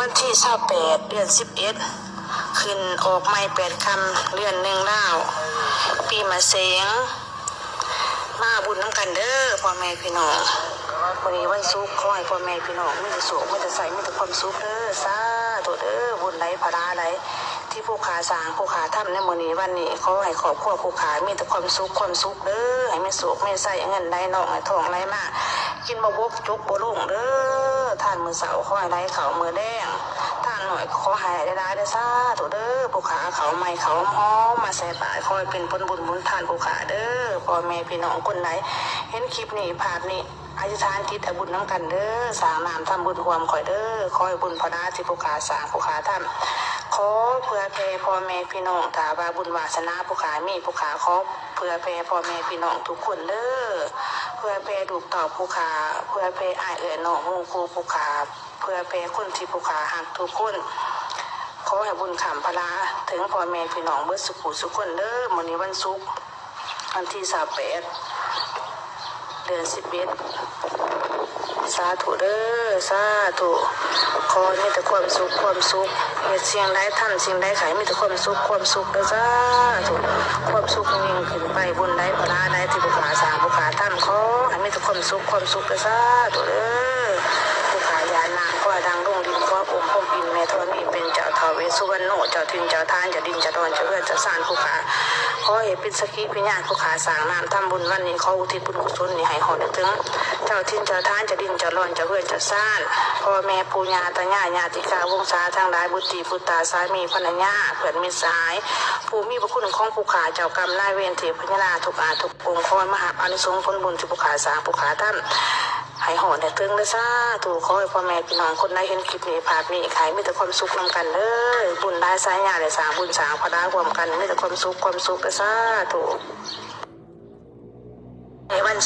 ວັນທີຊາວແປດ ເດືອນສິບເອັດ ຂຶ້ນອອກໃໝ່ແປດຄ່ຳ ເດືອນໜຶ່ງລາວ ປີມະເສັງ ມາບຸນນຳກັນເດີພໍ່ແມ່ພີ່ນ້ອງ. ມື້ນີ້ວັນສຸກ ຂໍໃຫ້ພໍ່ແມ່ພີ່ນ້ອງມີແຕ່ໂຊກ ມີແຕ່ໄຊ ມີແຕ່ຄວາມສຸກເດີ ສາທຸເດີ. ບຸນໃດພະລາໃດ ທີ່ຜູ້ຂ້າສ້າງ ຜູ້ຂ້າທຳໃນມື້ນີ້ວັນນີ້ ຂໍໃຫ້ຄອບຄົວຜູ້ຂ້າມີແຕ່ຄວາມສຸກ ຄວາມສຸກເດີ. ໃຫ້ມີໂຊກມີໄຊ ເງິນໄຫຼນອງ ໃຫ້ທອງໄຫຼມາ ກິນບໍ່ບົກ ຈົກບໍ່ລົງເດີ. ທານມື້ເຊົ້າ ຂໍໃຫ້ໄຫຼເຂົ້າມື້ແລງ ທານໜ້ອຍກໍຂໍໃຫ້ໄດ້ຫຼາຍໆເດີ ສາທຸເດີ. ຜູ້ຂ້າເຂົ້າໃໝ່ເຂົ້າຫອມໆມາໃສ່ບາດ ຂໍໃຫ້ເປັນຜົນບຸນບຸນທານຜູ້ຂ້າເດີ. ພໍ່ແມ່ພີ່ນ້ອງຄົນໃດເຫັນຄລິບນີ້ ພາບນີ້ ອະທິຖານຈິດເອົາບຸນນຳກັນເດີ ສ້າງນ້ຳທຳບຸນຮ່ວມຂ້ອຍເດີ. ຂໍໃຫ້ບຸນພະລາທີ່ຜູ້ຂ້າສ້າງ ຜູ້ຂ້າທຳ ຂໍເຜື່ອແຜ່ພໍ່ແມ່ພີ່ນ້ອງ ຖ້າວ່າບຸນວາສະໜາຜູ້ຂ້າມີ ຜູ້ຂ້າຂໍເຜື່ອແຜ່ພໍ່ແມ່ພີ່ນ້ອງທຸກຄົນເດີ. ເຜື່ອແຜ່ລູກເຕົ້າຜູ້ຂ້າ ເຜື່ອແຜ່ອ້າຍເອື້ອຍນ້ອງໝູ່ຄູ່ຜູ້ຂ້າ ເຜື່ອແຜ່ຄົນທີ່ຜູ້ຂ້າຮັກທຸກຄົນ. ຂໍໃຫ້ບຸນຄ້ຳພະລາເຖິງພໍ່ແມ່ພີ່ນ້ອງເບິດສູ່ຜູ້ສູ່ຄົນເດີ. ມື້ນີ້ວັນສຸກ ວັນທີຊາວແປດ ເດືອນສິບເອັດ ສາທຸເດີ ສາທຸ. ຂໍໃຫ້ມີແຕ່ຄວາມສຸກ ຄວາມສຸກ ເຮັດສິ່ງໃດ ທຳສິ່ງໃດ ໃຫ້ມີແຕ່ຄວາມສຸກ ຄວາມສຸກເດີ ສາທຸ. ຄວາມສຸກຍິ່ງຂຶ້ນໄປ ບຸນໃດພະລາໃດທີ່ຜູ້ຂ້າສ້າງ ຜູ້ຂ້າທຳ ຂໍໃຫ້ມີແຕ່ຄວາມສຸກ ຄວາມສຸກເດີ ສາທຸເດີ. ຜູ້ຂ້າຢານາງ ຂໍໃຫ້ດັງລົງດິນ ຂໍອົມພົມອິນແມ່ທໍນີ ເປັນເຈົ້າທ້າວເວດສຸວັນໂນ ເຈົ້າຖິ່ນເຈົ້າຖານ ເຈົ້າດິນເຈົ້າດອນ ເຈົ້າເຮືອນເຈົ້າຊານ ຜູ້ຂ້າ ຂໍໃຫ້ເປັນສັກຂີພິຍານ ຜູ້ຂ້າສ້າງນ້ຳທຳບຸນວັນນີ້ ຂໍອຸທິດບຸນກຸສົນນີ້ໃຫ້ຮອດໄດ້ເຖິງເຈົ້າຖິ່ນເຈົ້າຖານ ເຈົ້າດິນເຈົ້າດອນ ເຈົ້າເຮືອນເຈົ້າຊານ ພໍ່ແມ່ປູ່ຍ່າຕາຍາຍ ຍາຕິກາວົງສາທັງຫຼາຍ ບຸດຕີບຸດຕາ ສາມີພັນລະຍາ ເພື່ອນມິດສະຫາຍ ຜູ້ມີພະຄຸນຂອງຜູ້ຂ້າ ເຈົ້າກຳນາຍເວນ ເທບພະຍານາກ ທຸກອາດທຸກອົງ ຂໍໃຫ້ມາຮັບອານິສົງຜົນບຸນທີ່ຜູ້ຂ້າສ້າງ ຜູ້ຂ້າທຳ ໃຫ້ຮອດໃຫ້ເຖິງເດີ ສາທຸ. ຂໍໃຫ້ພໍ່ແມ່ພີ່ນ້ອງຄົນໃດເຫັນຄລິບນີ້ ພາບນີ້ ໃຫ້ມີແຕ່ຄວາມສຸກນຳກັນເດີ. ບຸນຫຼາຍສາຍຍາ ໄດ້ສ້າງບຸນສ້າງພະລາຮ່ວມກັນ ມີແຕ່ຄວາມສຸກ ຄວາມສຸກເດີ ສາທຸ. ໃນວັນ